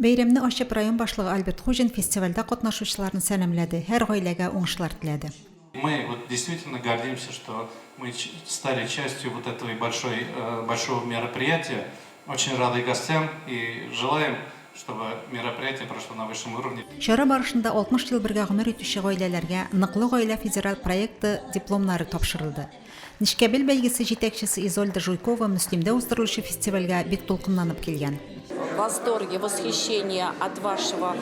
Бәйрәмне ачып, район башлыгы Альберт Хуҗин фестивальдә катнашучыларны сәламләде, һәр гаиләгә уңышлар теләде. Мы вот действительно гордимся, что мы стали частью вот этой большой, большого мероприятия. Очень рады гостям и желаем, чтобы мероприятие прошло на высшем уровне. Чара барышында 60 ел бергә гомер итүче гаиләләргә Ныклы гаилә федераль проекты дипломнары тапшырылды. Нечкәбил бәйгесе җитәкчесе Изольда Жуйкова Мөслимдә уздырылучы фестивальгә бик дулкынланып килгән. В восторге, восхищение от вашего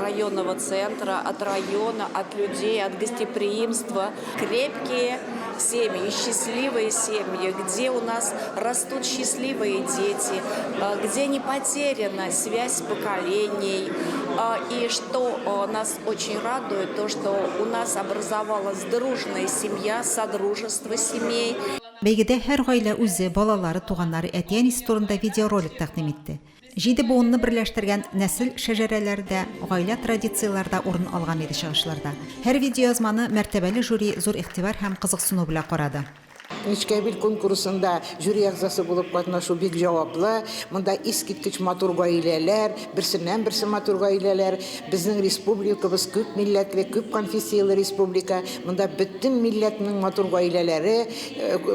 районного центра, от района, от людей, от гостеприимства. Крепкие семьи, счастливые семьи, где у нас растут счастливые дети, где не потеряна связь поколений. И что нас очень радует, то, что у нас образовалась дружная семья, содружество семей. Бәйгедә һәр гаилә үзе, балалары, туганнары, әти-әнисе турында видеоролик тәкъдим итте. Җиде буынны берләштергән нәсел шәҗәрәләре дә, гаилә традицияләре дә урын алган иде чыгышларда. Һәр видеоязманы мәртәбәле жюри зур игътибар һәм кызыксыну белән карады. Нечкәбил конкурсында жюри әгъзасы булып катнашу бик җаваплы. Монда искиткеч матур гаиләләр, берсеннән-берсе матур гаиләләр. Безнең республикабыз күп милләтле, күп конфессияле республика. Монда бөтен милләтнең матур гаиләләре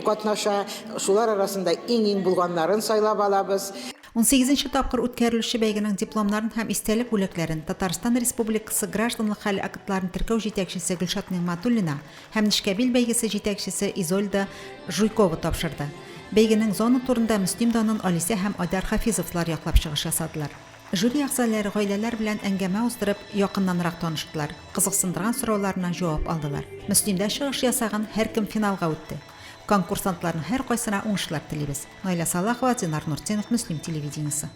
катнаша. Шулар арасында иң-иң булганнарын сайлап алабыз. Унсигезенче тапкыр үткәрелүче бәйгенең дипломнарын һәм истәлек бүләкләрен Татарстан Республикасы гражданлык хәле актларын теркәү җитәкчесе Гөлшат Нигъмәтуллина һәм Нечкәбил бәйгесе җитәкчесе Изольда Жуйкова тапшырды. Бәйгенең зона турында Мөслим данын Алисә һәм Айдар Хафизовлар яклап чыгыш ясадылар. Жюри әгъзаләре гаиләләр белән әңгәмә уздырып, якыннанрак таныштылар, кызыксындырган сорауларына җавап алдылар. Мөслимдә чыгыш ясаган һәркем финалга үтте. Конкурсантларның һәркайсына уңышлар телибез. Наилә Салахова, Динар Нуртдинов, Мөслим телевидениесе.